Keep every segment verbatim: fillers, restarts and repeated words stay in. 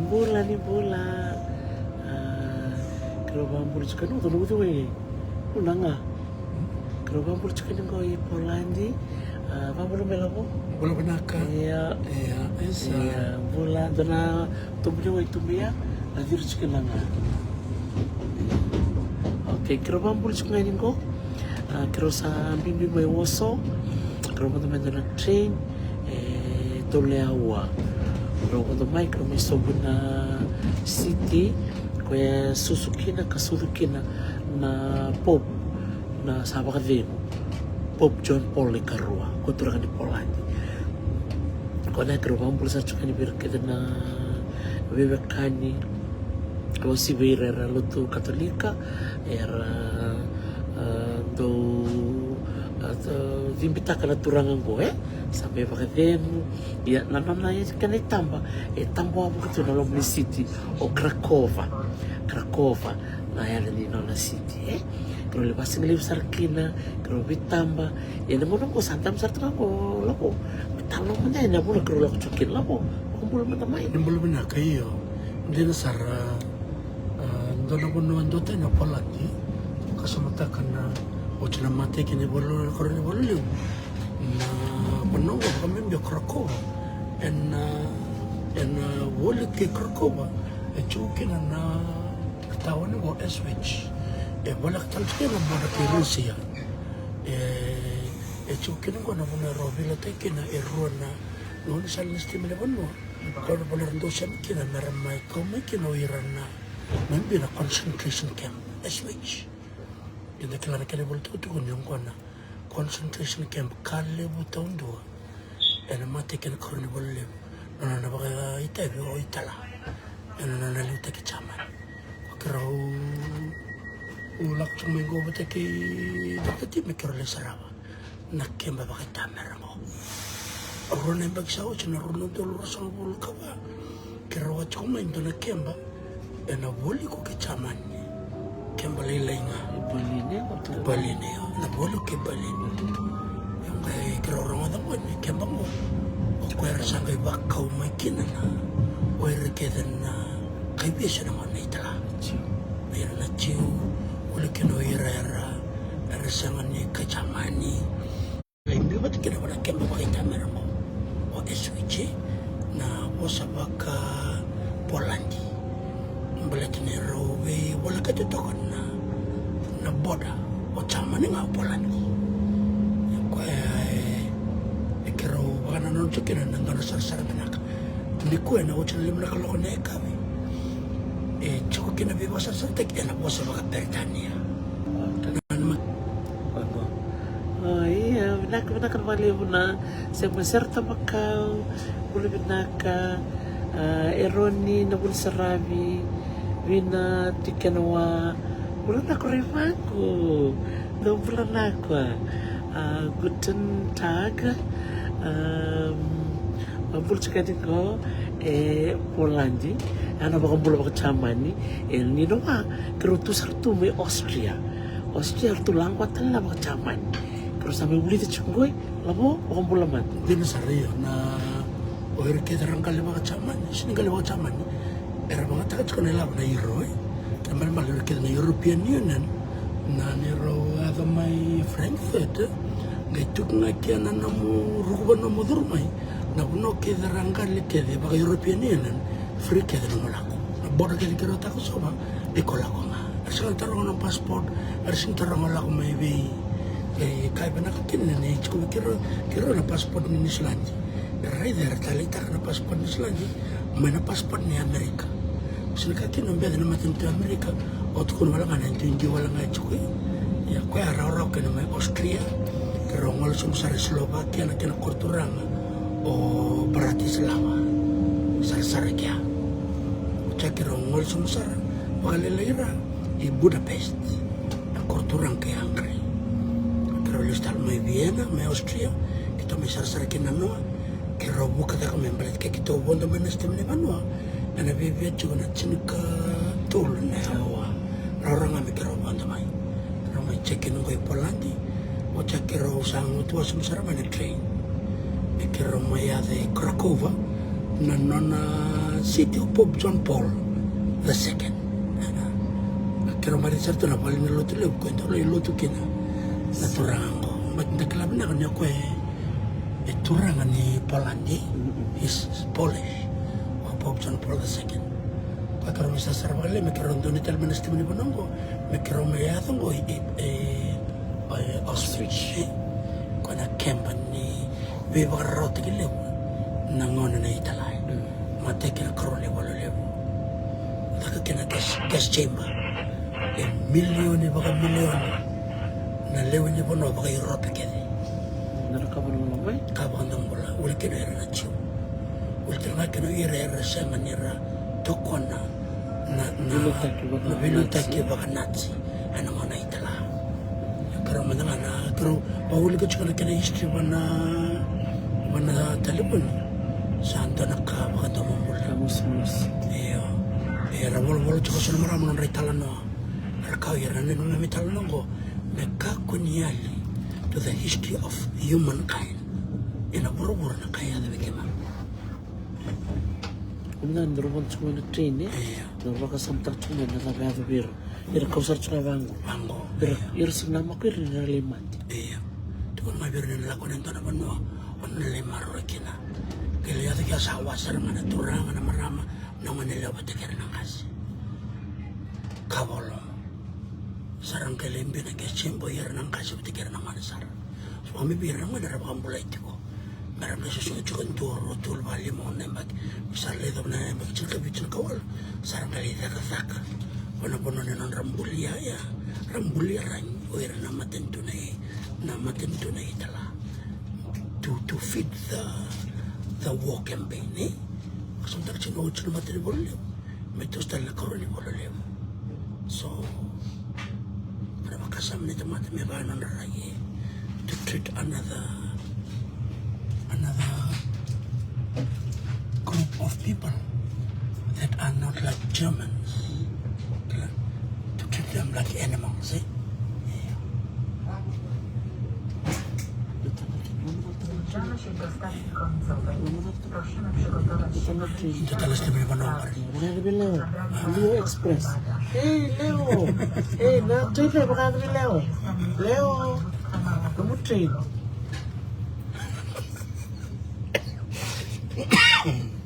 Bula ni bula. Ah, keirau vakabula tiko ni qo, dou na uciwai. Dou na ga. Keirau vakabula tiko ni qo i Poladi. Ah, vakabula mai Lavo. Bula vinaka. Ia. Ia, e sa. Ia, bula, dou na tobu ni wai tu mai ya, na ciri tiko na ga. Okay, keirau vakabula tiko ga ni qo. Ah, keirau sa biubiu mai Warsaw. Keirau vodo mai dua na train. E tolu na aua. Keirau vodo mai, keirau mai sobu na city. Koya e susu kina ka sucu kina na Pope, na sa vakacegu. Pope John Paul ikarua, ko turaga ni Poladi. Ko na keirau vakabula sara tiko yani vei ira kece na veiwekani, uasivi ira era lotu Katolika, era, ah, dau, ah, dau cibitaka na turaga qo, e? Sa mai vakacegu. Ia, na nona, e, kena itaba, e taba wavoki tu na loma ni city o Krakova. Krakova na yaca ni nona city, e? Keirau lai vasigalevu sara kina, keirau veitaba. Ia na gauna qo sa dabe sara tu ga qo Lavo. Veitaba mada ena vanua keirau lako tiko kina, Lavo. Vakabula mada mai. Ni bula vinaka. Io. Dina sara, ah, dua na vanua duatani na Poladi. Ka sa mataka na, oti na mate kina ivalu, ikarua ni valu levu. Na vanua qo vakabibi o Krakova. Ena, ena voli kei Krakova e tiko kina na taoni qo Auschwitz. E voleka tale tiko na boda kei Rusia. E, e tiko kina qo na vanua erau veilatai kina e rua na gaunisala ni sitima ni vanua. Qo na vanua era dau sema kina mera mai kau mai kina o ira na, mai biu na concentration camp, Auschwitz. Eda kila na kena ivola tukutuku ni oqo na concentration camp ka levu taudua ena mate kina ikarua ni valu levu. Na nona vakaitavi o Itala ena nona liutaki Jamani. Ko keirau lako tiko mai qo vata kei Doctor Tim me keirau lai sarava na keba vakaitamera qo. Rua na yabaki sa oti, na rua na udolu ruasagavulu ka va, keirau a tiko mai dua na keba ena voli ko kei Jamani. Keba lailai ga. Berlin, e? Berlin, io. Na voli ko kei Berlin. Io, qai keirau rogoca qo ni keba qo, o koya era sa qai vakau mai kina na, o ira kece na kaivesu ena gauna i Itala. Jiu. Ira na Jiu, voli kina o ira era, era sega ni kai Jamani. Qai biu vata kina vua na keba vakaitamera qo o Auschwitz, na vosa vaka-Poladi. Baleta ni rau veivolekati toka na, na boda o Jamani ga o Poladi. Koya e, e keirau vakanananu tiko kina na dua na sarasara vinaka. Nikua ena oti na lima na kaloko na yakavi, e tiko kina veivakasarasarataki ena vosa vaka-Peritania. Vaqo. O, ia, vinaka, vinaka vakalevu na sema, Sera Tabakau, bula vinaka, ah, Eroni Navunisaravi, Vina Tikenawa, bula vinaka Raivaku, dou bula vinaka, ah, guten Tag, ah, bula tiko yani qo e Poladi, ena vakabula vaka-Jamani, e, ni na wa, keirau tu sara tu mai Austria. Austria, ratou laqwa tale na vaka-Jamani. Keirau sa mai vulica tiko qo, Lavo, vakabula mada. Dina sara, io, na o ira kece era qali vaka-Jamani, sega ni qali vaka-Jamani, era vakayagataka tiko na ilavo na euro, e. Na malemale o ira kece na European Union, na ni rau yaco mai Frankfurt, e, qai tuki ga kina na nomu ruku vanua mo curu mai, na vanua kece era qali kece vaka-European Union, free kece nomu lako. Na boda kece keirau takosova, iko lako ga. Era sega ni taroga nomu passport, era sega ni taroga o lako mai vei, e, ka e vinaka kina ni tiko vei keirau, keirau na passport ni Niusiladi. Era raica era taleitaka na passport ni Niusiladi mai na passport ni Amerika. Sega ni ka kina o beci na matanitu e Amerika, o tukuna wale ga na duidui wale ga e tiko. Ia koya e rawarawa kina mai Austria, keirau gole sobu sara i Slovakia, na kena koroturaga o Bratislava. Sarasara kea. Oti ya keirau gole sobu sara vakalailai i ra i Budapest, na koroturaga kei Hungary. Keirau lesu tale mai Vienna, mai Austria, keitou mai sarasara kina na noa, keirau vuka cake mai baleta ke keitou vodo mai na sitima ni vanua, ena viavia tiko na tinikatolu na aua. Rawarawa ga me keirau vodo mai. Keirau mai check in qo i Poladi, oti ya keirau sa gutuwa sobu sara mai na train. Me keirau mai yaco i Krakova, Na nona city o Pope John Paul the second. Keirau mai sara tu na vale ni lotu levu ko e dau lai lotu kina na turaga qo. But da kila vinaka ni o koya e turaga ni Polandi. He's Polish. O Pope John Paul the second. Ko keirau mai sarasara vakalailai me keirau dau ni tale mai na sitima ni vanua qo me keirau mai yaco qo i, i, i, i Auschwitz. Ko na keba ni veivakararawataki levu na gauna na italai. Mataki na karua ni valu levu. Caka kina gas, gas chamber. E milioni vakamilioni na lewe ni vanua vaka-Europe kece. Na ka vakadomobula mai? Ka vakadomobula. Uli kina ira na Jiu. Uli tale ga kina ira era sega ni ra tokona na, na, na veiliutaki vaka-Nazi. Ena gauna italai. Keirau mada ga na, keirau vakaulika tiko na kena history vana, vana talevoni. Sa dua na ka vakadomobula. Ka mosimosi. Io. Era volavola tiko so na marama nodra italanoa. Era kaya ira na neimami italanoa qo me kakua ni yali to the history of humankind. Ena vuravura na ka e yaco vei keimami. Kemuni na drau vana tiko mai na train, e? Io. Na vakasamataka tiko mai na cava e yaco vei ira. Ira kau sara tiko ga vaqo. Vaqo. Ira, ira sega ni namaka ira ni ra lai mate. Io. Tukuna mai vei ira ni na lako ena dua na vanua o na lai maroroi kina. Qai lai yaco kea sa wa sara ga na turaga, na marama, na goneyalewa vata kei ira na qase. Ka volo. Sa ra qai lai biu na gas chamber o ira na qase vata kei ira na gone sara. So me vei ira na gone era vakabulai tiko. Me ra qai susuga tiko e dua, rua, tolu, va, lima, ono na yabaki. Sa lai yacova na yabaki tinikavitu, tinikawalu. Sa ra qai lai cakacaka. Vanavanua ni nodra bulia, ya. Ra bulia rawa o ira na matanitu na i, na matanitu na italai. To, to feed the, the war campaign, e? Ka sa mataka tiko na oti na matanivalu levu. Me toso tale na karua ni valu levu. So, na vakasama ni tamata me vaka nodra rai, e, to treat another, another group of people that are not like Germans, to treat them like animals, e? Ita tale sina vei vanua qori. Vakayaco vei Leo. Leo Express. Ei, Leo. Ei, na train e vakayaco vei Leo. Leo. Nomu train.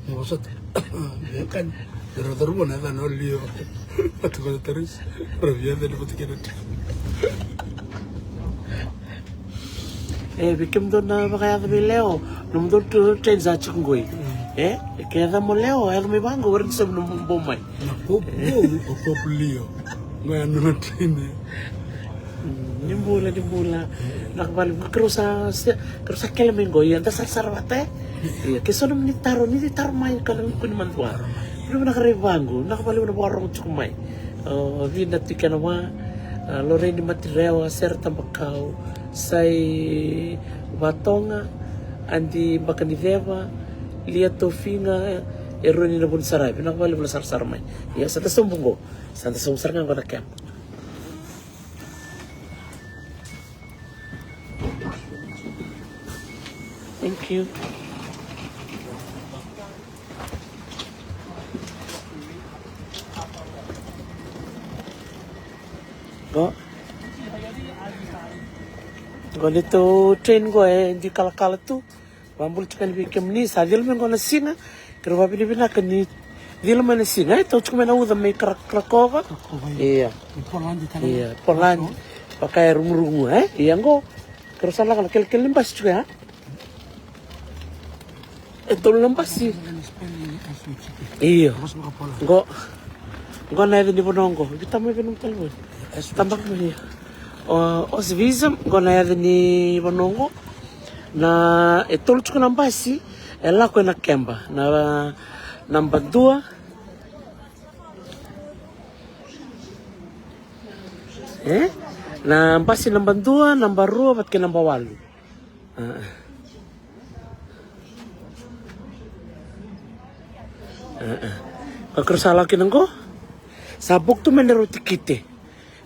Ni vosota. Veiwekani. Era cauravou na yacana o Leo. Atu ko na tarisi. Ra via yacana vata kei na train. E, vei kemudou na vakayaco vei Leo, nomudou tu train sa tiko qoi. E, ke yaco mo Leo, yaco mai vaqo, warai ni sa nomu bau mai. Na Pope, o Pope Leo. Qo ya nona train, e. Mm, ni bula, ni bula. Na ka vale, keirau sa, keirau sa kele mai qo, ia da sarasara vata, e. Ia, ke so nomuni taro, ni taro mai, ka na kua ni madua. Ni vinaka rai vaqo, na ka vale, na vakarorogo tiko mai. O, Vina Tuikena Wa, a, Loreni Matirewa, Sera Tabakau, Sai Vatoga, Adi Bakaniceva, Lia Tofiga, e Roni na Vunisaravi. Vinaka vakalevu na sarasara mai. Ia, sa da sobu qo. Sa da sobu sara ga qo na keba. Thank you. Qo. Qo neitou train qo e di kalakala tu. Vakabula tiko yani vei kemuni, sa cila mai qo na siga. Keirau vakavinavinaka ni cila mai na siga, e, tau tiko mai na uca mai Kra-, Krakova. Krakova, ia. Ia. Ni Polandi tale. Ia, Polandi. Vaka e rugurugu, e? Ia qo. Keirau sa lako na kelekele ni basi tiko ya. E tolu na basi. Io. Qo. Qo na yaca ni vanua qo. Vita mai vei nomu talevoni. Tabaka mai. O, Oswiecim, qo na yaca ni vanua qo. Na, e tolu tiko na basi e lako ena keba. Na, naba dua. E? Na basi naba dua, naba rua, vata kei naba walu. A, a. A, a. Ka keirau sa lako kina qo. Sa book tu mai na rau tikite.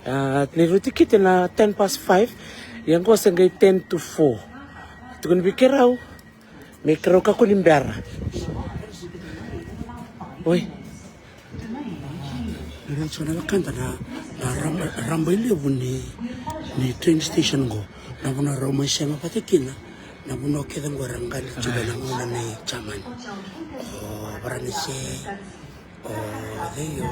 A, na rau tikite na ten past five. Ia qo se qai ten to four. Tukuni vei keirau me keirau kakua ni bera. Oi. Era so na wekada na, na raba, raba i levu ni, ni train station qo. Na vanua rau mai sema vata kina na vanua kece qo era qali tiko na gauna nei Jamani. O Varanise, o cei, o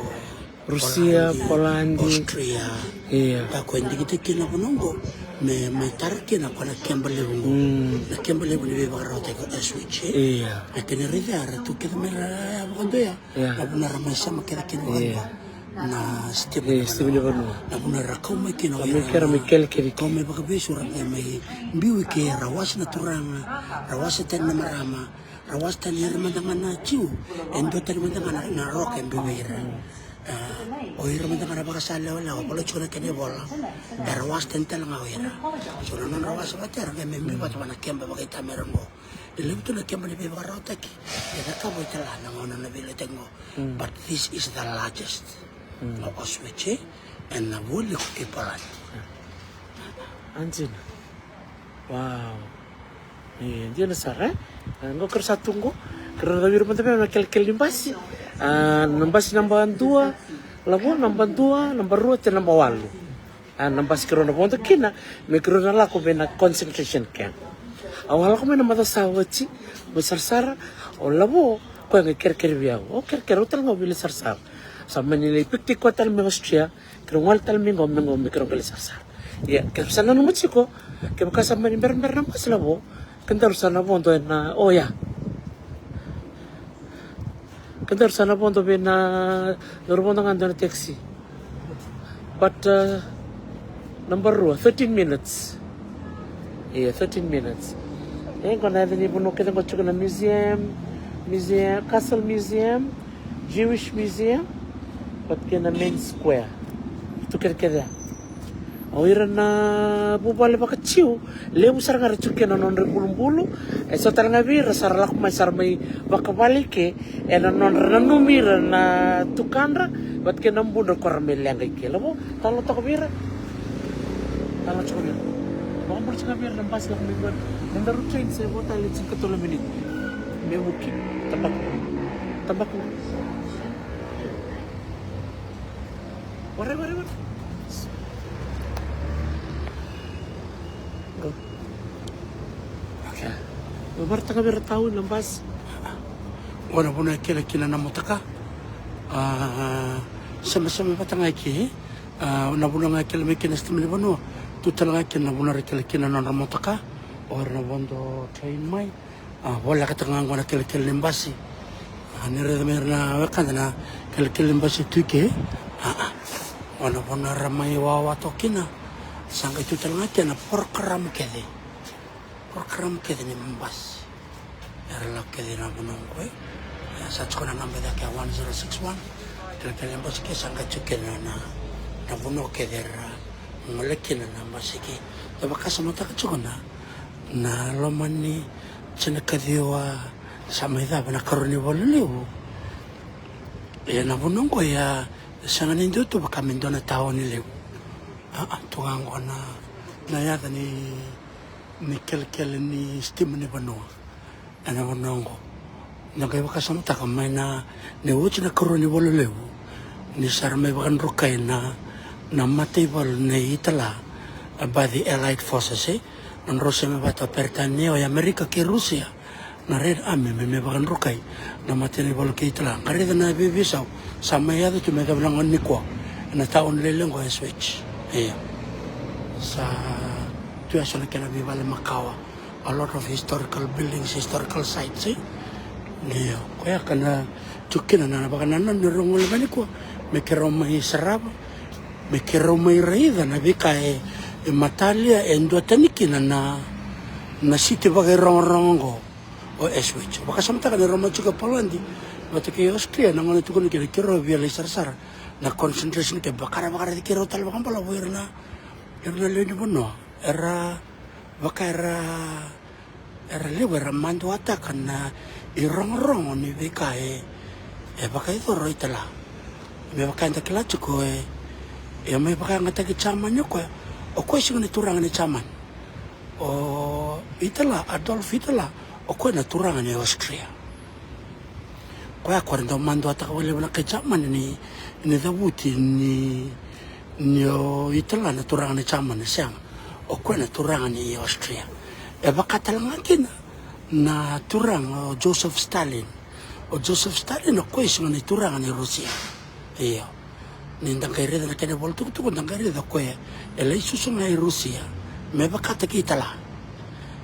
Rusia, Polandi, Austria. Ia. Ka ko e digitaki kina na vanua qo me, me tara kina ko na keba levu qo. Mm. Na keba levu ni veivakarautaki o Auschwitz, e? Ia. Na kena raica era tu kece me ra vakadoya. Ia. Na vanua ra mai sema kece kina vakadoya. Na sitima ni vanua. Na vanua ra kau mai kina o ira na, kau mai vakavesu ra qai mai biu i ke, ra wase na turaga, ra wase tani na marama, ra wase tani ira mada ga na Jiu, e dua tani mada ga na, na roka e biu vei ira. A, o ira mada ga na vakasalewalewa, vola tiko na kena ivola. Era wase tani tale ga o ira. So na nodra wase vata era qai mai biu vata va na keba vakaitamera qo. E levu tu na keba ni veivakarautaki e cakava i tala na gauna na veiletaki qo. Mm. But this is the largest. Mm. O Auschwitz, e, ena voli ko kei Poland. Anjina. Wow. E, dina sara, e? A, qo keirau sa tu qo, keirau na cavira mada vei na kelekele ni basi. A, na basi naba dua, lavo naba dua, naba rua, te naba walu. A, na basi keirau na vodo kina me keirau na lako vei na concentration camp. Au a lako mai na macawa sa oti, mai sarasara, o lavo, koya qai kerekere vei au. O kerekere, au tale ga au via lai sarasara. Sa mani lai pick tiko koya tale mai Austria, keirau gole tale mai qo, mai qo, me keirau qai lai sarasara. Ia, ke sa nanuma tiko, kevaka sa mani berabera na basi lavo, kedaru sa na vodo ena, oya. Kedaru sa na vodo vei na, daru vodo ga dua na taxi. But, uh, naba rua, thirteen minutes. Ia, thirteen minutes. E, qo na yaca ni vanua kece qo tiko na museum, museum, Castle Museum, Jewish Museum, but kei na main square. Tu kece kece ya. O ira na vuvale vakaJiu, levu sara ga era tiko kina na nodra ibulubulu. E so tale ga vei ira sa ra lako mai, sa ra mai vakavale i ke ena nodra nanumi ira na tukadra vata kei na budra ko ra mai leqa i ke. Lavo, talo toka vei ira. Talo toka vei ira. Vakabula toka vei ira na basi lako mai vale. Na daru train se vo tale tinikatolu na miniti me vuki. Tabaki. Tabaki. Warai, warai, warai. Go. Okay. Vakaraitaka vei ira tau na basi. Qo na vanua e kele kina na motaka. A, semasema vata ga i ke. A, na vanua ga e kele mai kina na sitima ni vanua. Tu tale ga kina na vanua era kele kina na nodra motaka. O ira na vodo train mai. A, volekataka ga qo na kelekele ni basi. A, ni raica mai ira na wekada na kelekele ni basi tu i ke. A, a. O na vanua era mai wawa toka kina. Sa qai tu tale ga kina na porokaramu kece. Porokaramu kece ni basi. Era lako kece na vanua qo, e. Ia, sa tiko na naba e cake ya one zero six one. Kelekele ni basi ke sa qai tiko kina na, na vanua kece era gole kina na basi ke. Da vakasamataka tiko na na loma ni tinikaciwa sa mai cava na karua ni valu levu. Ia na vanua qo ia e sega ni dua tu vaka me dua na taoni levu. A, a, tu ga qo na, na yaca ni, ni kelekele ni sitima ni vanua. Ena vanua qo. Na qai vakasamataka mai na, ni oti na karua ni valu levu, ni sa ra mai vakadrukai na, na mataivalu nei Itala, a, by the Allied Forces, e? Na drau sema vata o Peritania, o Amerika kei Rusia, na Red Army, me, me vakadrukai na mataivalu kei Itala. Qai raica na veiveisau sa mai yaco tu me yacova na gauna nikua ena taoni lailai qo o Auschwitz. Ia. Sa tu e so na kena veivale makawa. A lot of historical buildings, historical sites, e? Io, koya ka na tu kina na vakanananu ni rau gole mai nikua me keirau mai sarava, me keirau mai raica na veika e, e matalia, e duatani kina na, na siti vakairogorogo oqo o Auschwitz. Vakasamataka ni rau mai tiko e Polandi vata kei Austria na gauna e tukuni kina keirau via lai sarasara na concentration camp, vaka ra vakaraici keirau tale vakabalavu ira na, ira na lewe ni vanua. Era vaka era, era levu era maduataka na irogorogo ni veika e, e vakayacora o Itala. Me vaka eda kila tiko e, e mai vakayagataki Jamani o koya. O koya sega ni turaga ni Jamani. O Itala, Adolf Itala, o koya na turaga ni Austria. Koya ko era dau maduataka vakalevu na kai Jamani ni, ni cavuti ni, ni o Hitler na turaga ni Jamani, sega. O koya na turaga ni Austria. E vaka tale ga kina na turaga o Joseph Stalin. O Joseph Stalin o koya e sega ni turaga ni Rusia. Io. Ni da qai raica na kena ivola tukutuku, da qai raica o koya e lai susu ga i Rusia me vakataki Hitler.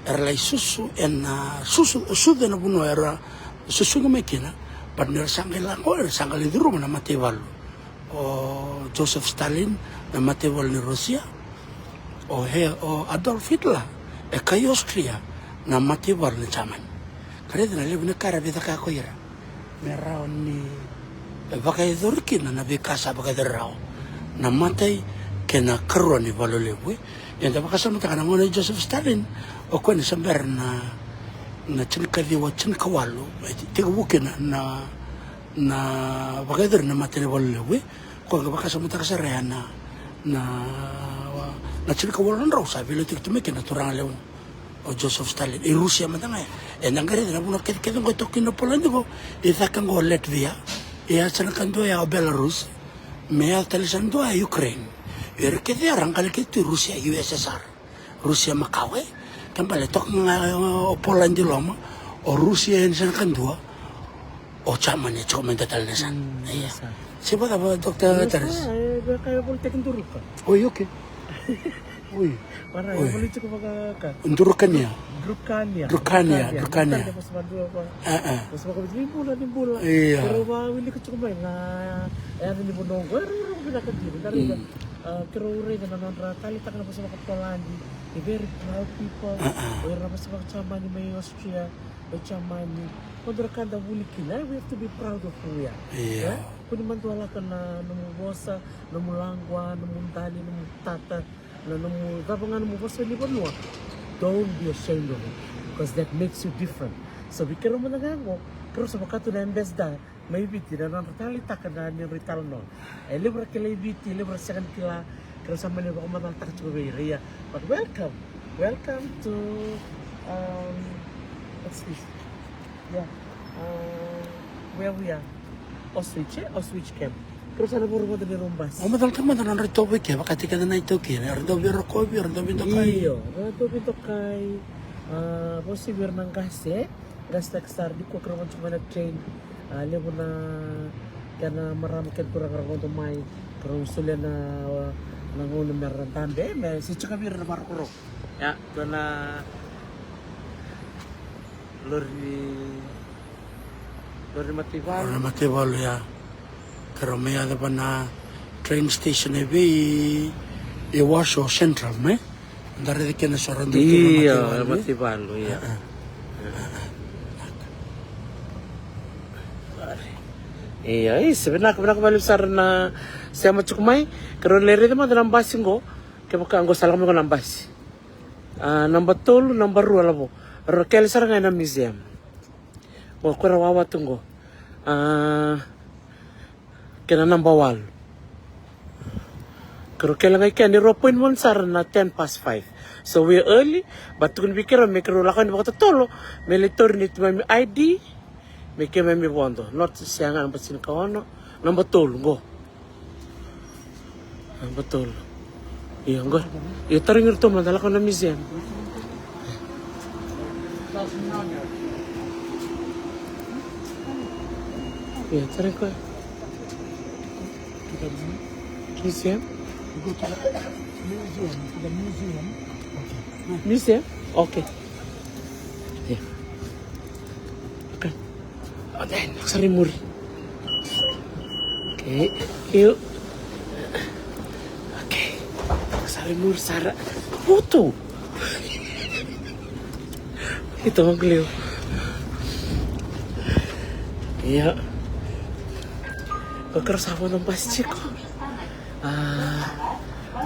Era lai susu ena susu, sucu ena vanua era susugi mai kina. But ni ra sa qai lako, era sa qai lai curuma na mataivalu. O Joseph Stalin na mataivalu ni Rusia. O, he, o Adolf Hitler e kai Austria na mataivalu ni Jamani. Ka raica na levu ni ka era veicakaya ko ira me rawa ni vakayacori kina na veika sa vakayacori rawa. Na matai kei na karua ni valu levu, e. Ia da vakasamataka na gauna i Joseph Stalin, o koya ni sa bera na, na tinikaciwa, tinikawalu, e, tekivu kina na, na vakayacori na matai ni valu levu, e. Ko ga vakasamataka sara ya na, na, na tinikawalu na drau sa veiliutaki tu mai kina na turaga levu o Joseph Stalin. I Rusia mada ga ya. E da qai raica na vanua kecekece qo e toka kina o Poland qo. I cake qo o Latvia. E yaco sa na kadua ya o Belarus. Me yaco tale sa na dua ya o Ukraine. Ira kece ya ra qai lai kece tu i Rusia, U S S R. Rusia makawa, e. Ke bale toka ga o Poland i loma, o Rusia yani sa na kadua, o Jamani e tiko mada tale na yasana. Mm, ia. Yasana. Se vakacava, Doctor Taras? Ia, sa, e, vaka e volitaki Duruka. Oi, okay. Oi. Vara, e, oi, volitaki vaka ka. Durukania. Durukania. Durukania, Durukania. Durukania, vosa vakadua vaka. A, a. Vosa vakaviti ni bula, ni bula. Ia. Era vakawilika tiko mai na, e, ni vanua qo, era, era vinaka dina, na raica. Mm. A, keirau raica na nodra taleitaka na vosa vakaPoladi. They're very proud people. A, a. O ira na vosa vakaJamani mai Austria, mai Jamani. Ko dua na ka da vuli kina, we have to be proud of who we are. Ia. E? Ko ni madua lako na nomu vosa, nomu laqua, nomu dali, nomu tata, na nomu cava ga nomu vosa ni vanua. Don't be ashamed of it, because that makes you different. So vei keirau mada ga qo, keirau sa vaka tu na ambassador mai Viti, na nodra taleitaka na neirau italanoa. E levu era kila i Viti, e levu era sega ni kila, keirau sa mani vakamacalataka tiko vei ira, ia. But welcome, welcome to, um, what's this? Yeah, uh, where we are. Auschwitz, e? Auschwitz camp. Keirau sa na vuru mada neirau basi. O macalataka mada na nodra itovo i ke, vakataki keda na iTaukei, era dau veirokovi, era dau veidokai. Io, era dau veidokai. A, vosa vei ira na qase, e? Qase sara, nikua keirau vodo mai na train. A, levu na kena marama, kena turaga ra vodo mai. Keirau solia na, na gauna me ra dabe, me se tiko vei ira na maroroi. Ia, dua na lori, lori mataivalu. Lori mataivalu, ia. Keirau mai yaco va na train station e vei, e Warsaw Central, me? Da raica kina so ra dau tu na, io, mataivalu, e? Mataivalu, ia. A, a. Ia, isa, vinaka, vinaka vakalevu sara na sema tiko mai. Keirau lai raica mada na basi qo. Kevaka qo sa lako mai qo na basi. A, naba tolu, naba rua lavo. Rau kele sara ga ena museum. Qo, ko ra wawa tu qo. A, kei na naba walu. Keirau kele ga i kea, neirau appointment sara na ten past five. So we're early, but tukuni vei keirau me keirau lako yani vakatotolo, me lai tauri neitou mai me I D, me keimami vodo. Not sega, naba tinikaono, naba tolu, qo. Naba tolu. Io, qo. Io, tarogi iratou mada, lako na museum. Io, tarogi koya. Museum? Museum? Okay. Io. Okay. O, dai, lako sara i muri. Okay, thank you. Okay, lako sara i muri sara. Putu. Ito, manglio. Io. Ko keirau sa vodo basi tiko. A,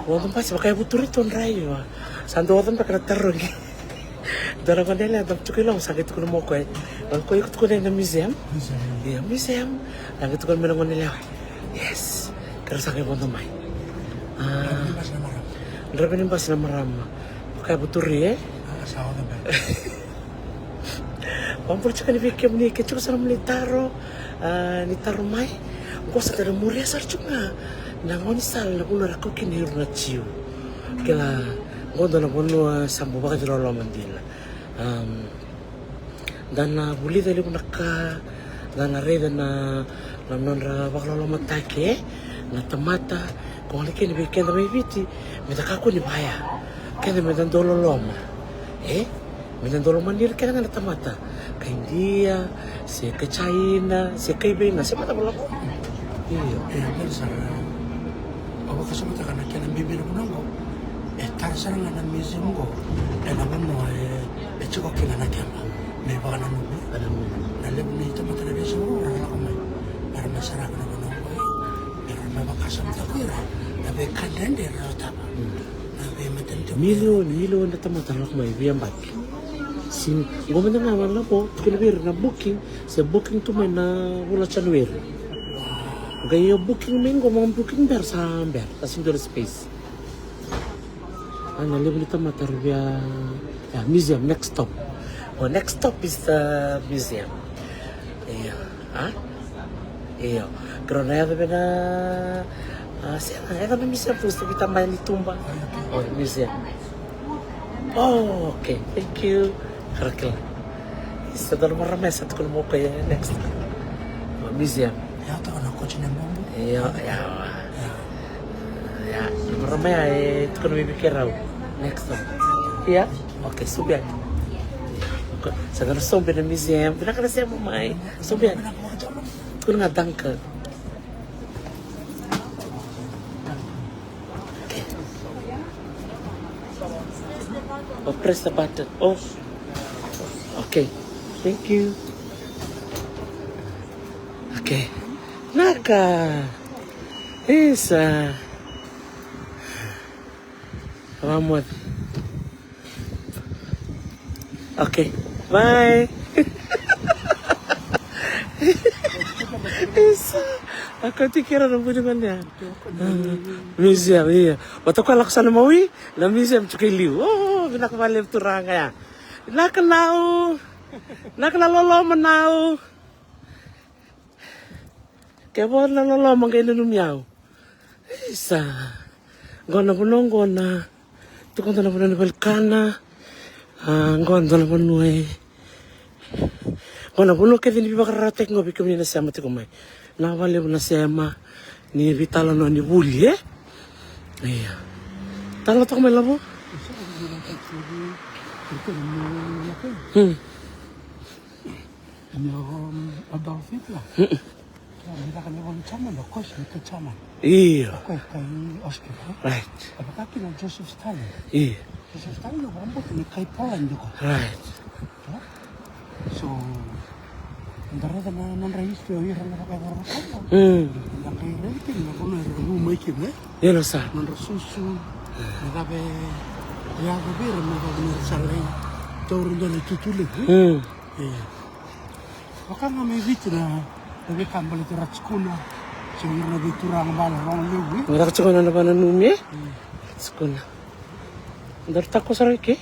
vodo basi, vaka e vuturi tu draiva. Sa dua vodo beka na tarogi. Dua na gone yalewa, dua tiko i loma, sa qai tukuna mai o koya. O koya iko tukuna na museum. Museum. Io, museum. Sa qai tukuna mai na gone yalewa. Yes. Keirau sa qai vodo mai. A. Draiva ni basi na marama. Draiva ni basi na marama. Vaka e vuturi, e? A, sa vodo beka. Vakabula tiko yani vei kemuni ke tiko sara muni taro, a, ni taro mai. Qo sa da na muria sara tiko ga na gaunisala na vanua era kau kina o ira na Jiu. Kila, qo dua na vanua sa bau vakaciloloma dina. Am, da na vulica levu na ka, da na raica na, na nodra vakalolomataki, e? Na tamata, ko gole kina vei keda mai Viti, me da kakua ni vaya. Keda me da dau loloma, e? Me da dau lomani ira kece ga na tamata. Kai Idia, se kai China, se kai vei ga, se mata volavo. Io. E, bera sara. Au vakasamataka na kena bibi na vanua qo. E tara sara ga na museum qo. E na vanua e, e tiko kina na keba. Me vakananumi. Vakananumi. Na levu ni tamata na veiyasai qo, era lako mai. Era mai saraka na vanua qo. Era mai vakasamataka ira. Na veika dredre era sotava. Mm. Na veimatanitu. Milioni, milioni na tamata lako mai veiyabaki. Sini, qo mada ga vana vo, tukuna vei ira na booking, se booking tu mai na vula January. Qai o booking mai qo, mo booking bera sa bera, sa sini dua na space. A, na levu ni tamata era via, ya, museum, next stop. Well, next stop is the museum. Io. A? Io. Keirau na yaco vei na, a, sega, yaco na museum tu, sa vita mai ni tuba. O, museum. Oh, okay. Thank you. Keirau kila. Sa dua na marama sa tukuna mai o koya next. O, museum. Ia, toka na koti ni bambu. Io, io. Ia. Ia, na marama ya e tukuna mai vei keirau. Next time. Ia? Okay, sobu yani. Okay. Sa qai na sobu ena museum. Vinaka na sema mai. Sobu yani. Tukuna ga danke. Okay. Oh, press the button. Oh. Okay. Thank you. Okay. Naka. Isa. Vamos. Okay. Bye. Isa. Akati kira na budi mania. Museum, ia. Vata ko lako sa na mawi, na museum tiko i liu. Oh, vinaka vakalevu turaga ya. Vinaka nau. Vinaka na loloma nau. Ke vo na loloma qai nanumi au. Isa. Qo na vanua qo na. Tiko qo na vanua ni valikana. A, qo dua na vanua e. Qo na vanua kece ni veivakararawataki qo vei kemuni na sema tiko mai. Na vakalevu na sema. Ni veitalanoa ni vuli, e? Ia. Tala toka mai lavo. Hmm. Ni o, um, Adolf Hitler. Mm-mm. Ia, ni caka level ni German, of course, ni kai German. Io. Of course, kai Austria, e? Right. E vaka kina Joseph Stalin. Io. Joseph Stalin, o vakabauta ni kai Poland ko. Right. Ia? So, da raica na nodra history o ira na vakayacora na Poland. Mm. Da qai raica kina na vanua era vu mai kina, e? Io, na sa. Nodra susu, na cava e yaco vei ira, na cava ni ra sa lai taura dua na itutu levu. Mm. Ia. Vaka ga mai Viti na, na veika baleti Ratu Sukuna. Se ira na veituraga vale rogo levu, e? Ratu Sukuna na vananumi, e? Mm. Ratu Sukuna. Daru takoso sara i ke.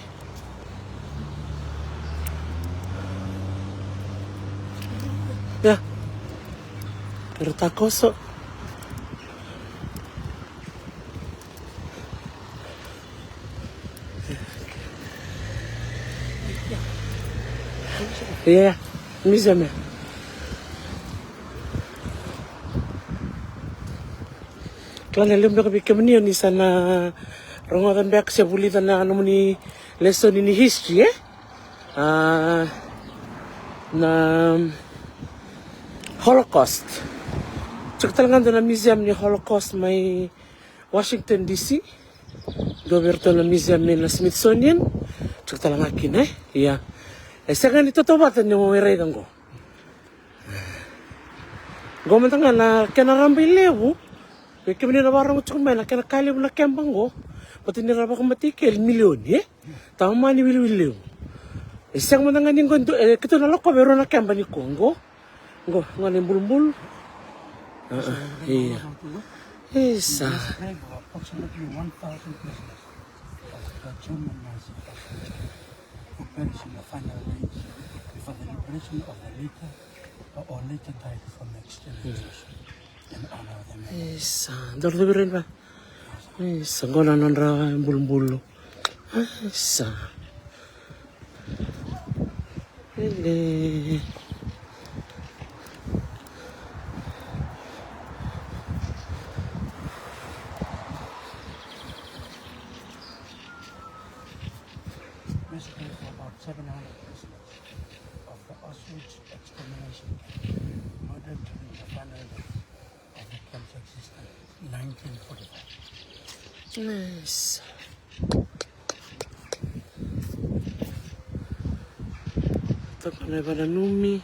Ia. Daru takoso. Ia, museum ya. Kila ni levu beka vei kemuni o ni sa na rogoca beka se vulica na nomuni lesoni ni history, e? A, na Holocaust. Tiko tale ga dua na museum ni Holocaust mai Washington D C. Dua vei iratou na museum mai na Smithsonian. Tiko tale ga kina, e? Ia. E sega ni tautauvata ni o e raica qo. Qo mada ga na kena raba i levu. Vei kemuni na vakarogo tiko mai na kena ka levu na keba qo. Baleta ni ra vakamatei keli milioni, e? Tamani wiliwili levu. E sega mada ga ni qo, e, keitou na lakova e rua na keba ni kua qo. Qo, qo na ibulubulu. A, a, ia. Isa. Approximately one thousand prisoners of the German Nazi forces who perished in the final raids. For the liberation of the later, or later died from extermination in honor of the memory. Isa, dou raica vei ira. Isa, qo na nodra bulubulu. Isa. Ele. Basically, for about seven hundred prisoners of the Auschwitz extermination camp, murdered during the final days of the camp's existence, nineteen forty-five. Nice. Toka na ivakananumi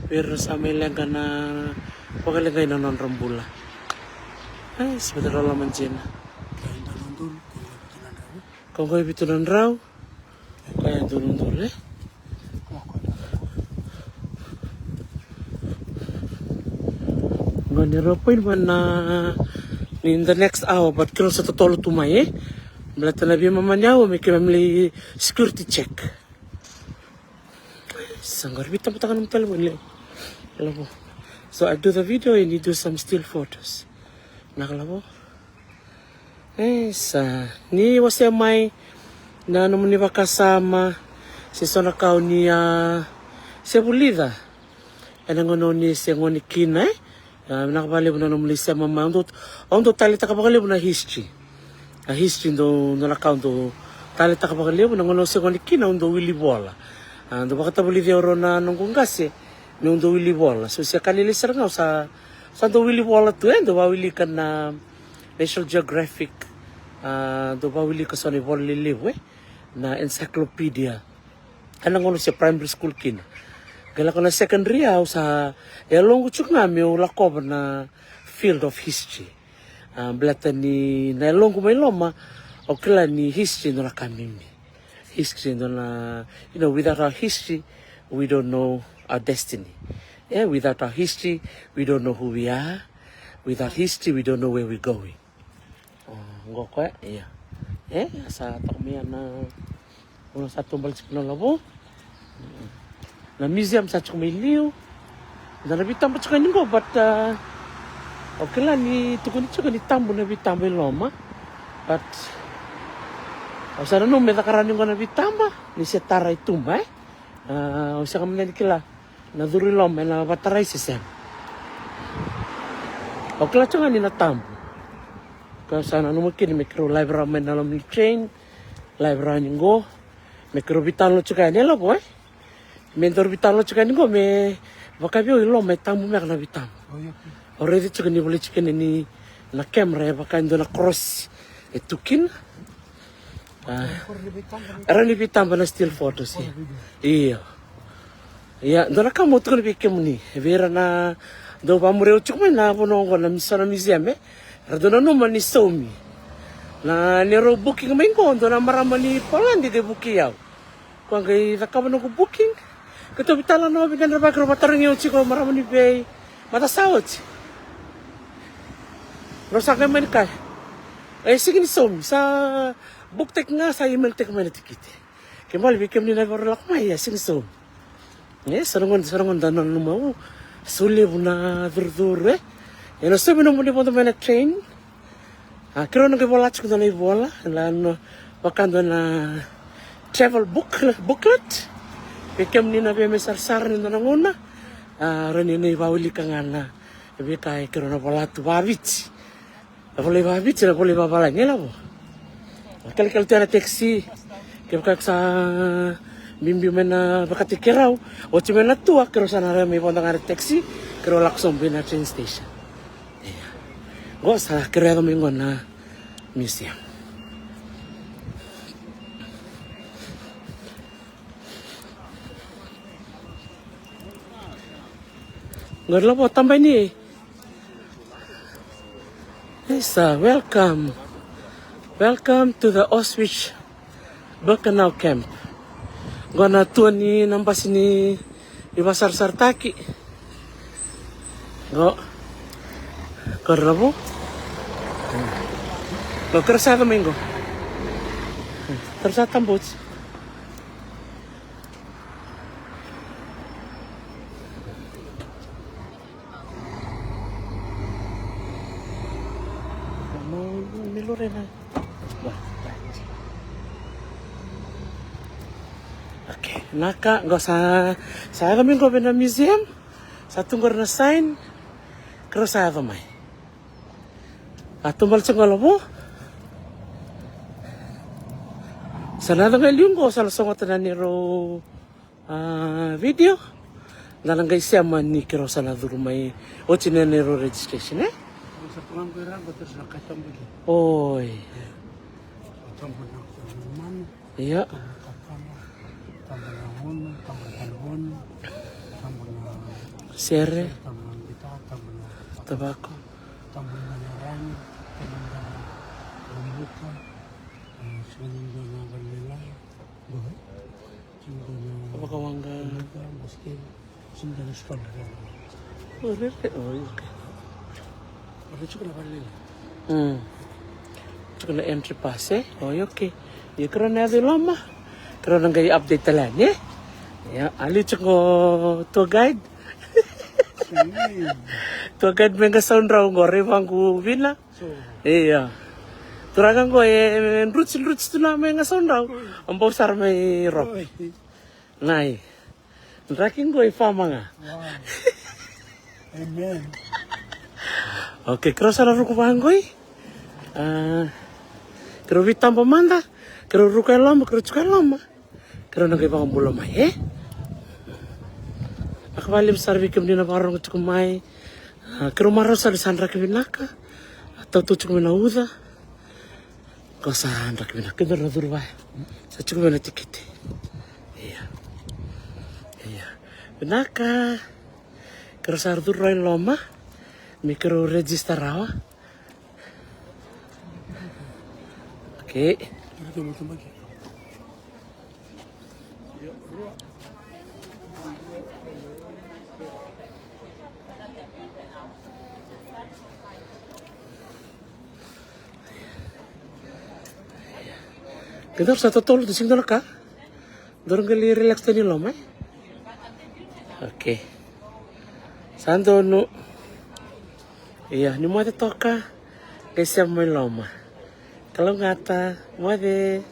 vei ira sa mai leqa na vakaleqai na nodra bula. Nice, vata loloma dina. Kau qai vitu na drau. Koya e dua na udolu, e? Qo ni rau point vana ni the next hour, but keirau sa totolo tu mai, e? Baleta na veimama ni hour me keimami lai security check. Sa qori veitabutaka na talevoni, e? Lavo. So I do the video and you do some still photos. Na ka lavo. E sa, ni wasea mai na nomuni vakasama se so na ka o ni a se vulica ena gauna o ni se gone kina, e? A, vinaka vakalevu na nomuni sema mai. Au dau, au dau taleitaka vakalevu na history. Na history dau, dau na ka au dau taleitaka vakalevu na gauna au se gone kina, au dau wili vola. A, dau vakatavulici au rau na noqu qase meu dau wili vola. So se ka lailai sara ga au sa, sa dau wili vola tu, e, dau vakawilika na National Geographic, a, dau vakawilika so na ivola lelevu, e, na encyclopedia. Ena gauna au se primary school kina. Qai lako na secondary au sa, e, yaloqu tiko ga meu lakova na field of history. A, baleta ni na yaloqu mai loma, au kila ni history e dua na ka bibi. History e dua na, you know, without our history, we don't know our destiny. Yeah, without our history, we don't know who we are. Without history, we don't know where we're going. A, qo koya, ia. E, sa toka mai ya na, au sa taubale tiko na lavo. Na museum sa tiko mai liu. Da na veitaba tiko yani qo, but, a, au kila ni tukuni tiko ni tabu na veitaba i loma. But au sa nanuma me caka rawa ni qo na veitaba ni se tara i tuba, e? A, au sega mada ni kila na curu i loma ena vatarai se sega. Au kila tiko ga ni na tabu. Ka sa nanuma kina me keirau live rawa mai na loma ni train, live rawa ni qo, me keirau veitalanoa tiko yani, e lavo, e? Me daru veitalanoa tiko yani qo, me vaka vei au i loma e tabu beka na veitaba. Au raica tiko ni volai tiko kina ni na camera e vaka e dua na cross e tu kina. A, era ni veitaba na still photos, ia. Io. Ia, dua na ka meu tukuna vei kemuni, e vei ira na dau vakamuri au tiko mai na vanua oqo, na mi-, so na museum, e. Era dau nanuma ni saumi. Na neirau booking mai qo, dua na marama ni Poland e qai vukei au. Koya qai cakava noqu booking. Keitou veitalanoa, veiqaravi, keirau vakatarogi au tiko, marama ni vei, mata sa oti. Rau sa qai mani kaya, e sega ni saumi, sa book taki ga, sa email taki mai na tikite. Ke bale vei kemuni na vei ira lako mai, e sega ni saumi. E, sa na gauna, sa na gauna da nanuma, o, sa levu na curucuru, e. E na saumi nomuni vodo mai na train. A, keirau na qai vola tiko dua na ivola, na, na, vaka dua na travel book, booklet. Vei kemuni na via mai sarasara ni dua na gauna. A, rawa ni na ivawilika ga na veika e keirau na vola tu vaviti. Na volai vaviti, na volai vavalagi, e lavo. Na kelekele tu ya na taxi. Kevaka ko sa biubiu mai na vakataki keirau, oti mai na tua, keirau sa na rai mai vodo ga na taxi, keirau lako sobu ina train station. Ia. Qo sa keirau yaco mai qo na museum. Qori lavo, tabani. Isa, welcome. Welcome to the Auschwitz Birkenau camp. Qo na tua ni na basi ni ivasarasarataki. Qo. Qori lavo. Qo keirau sa yaco mai qo. Keirau sa taboti. Lorena. Okay, vinaka, qo sa, sa yaco mai qo vei na museum. Sa tu qori na sign. Keirau sa yaco mai. A tu bale tiko qo lavo. Sa na yaco qai liu qo, sa na sogota na neirau a video. Da na qai sema ni keirau sa na curu mai oti na neirau registration, e? Sa tu ga qo i ra qo, sa na kai tabu i ke. Oi. Tabu na manu. Ia. Tabu na kakana, tabu na gunu, tabu na talevoni, tabu na sere, tabu na gita, tabu na tavako, tabu na rani, tabu na buka, e, tabu na valelailai. Vakawaqa. O, rere, o, okay. Mm. Tiko na entry pass, e? O, okay. Ia keirau na yaco i loma. Keirau na qai update tale yani, e? Ia, a liu tiko tour guide. Tour guide mai Gasaudrau qo, rai vaqu Vina. Ia. Turaga qo e druti, druti tu na mai Gasaudrau. A bau sara mai Rope. Nai. Draki qo i fama ga. Amen. Okay, keirau sa na ruku vaqo i. A, keirau veitaba mada. Keirau ruku e loma, keirau tiko e loma. Keirau na qai vakabula mai, e? Vinaka vakalevu sara vei kemuni na vakarorogo tiko mai. A, keirau marau sara ni sa draki vinaka. A, tautau tiko mai na uca. Qo sa draki vinaka. Keirau na curu vaya. Sa tiko mai na tikiti. Ia. Ia. Vinaka. Keirau sa curu i loma. Me keirau register rawa. Okay. Kedaru sa totolo tu, sega ni dua na ka. Daru qai lai relax tani i loma, e? Okay. Sa donu. Ia, ni moce toka, qai sema mai loma. Kalougata, moce.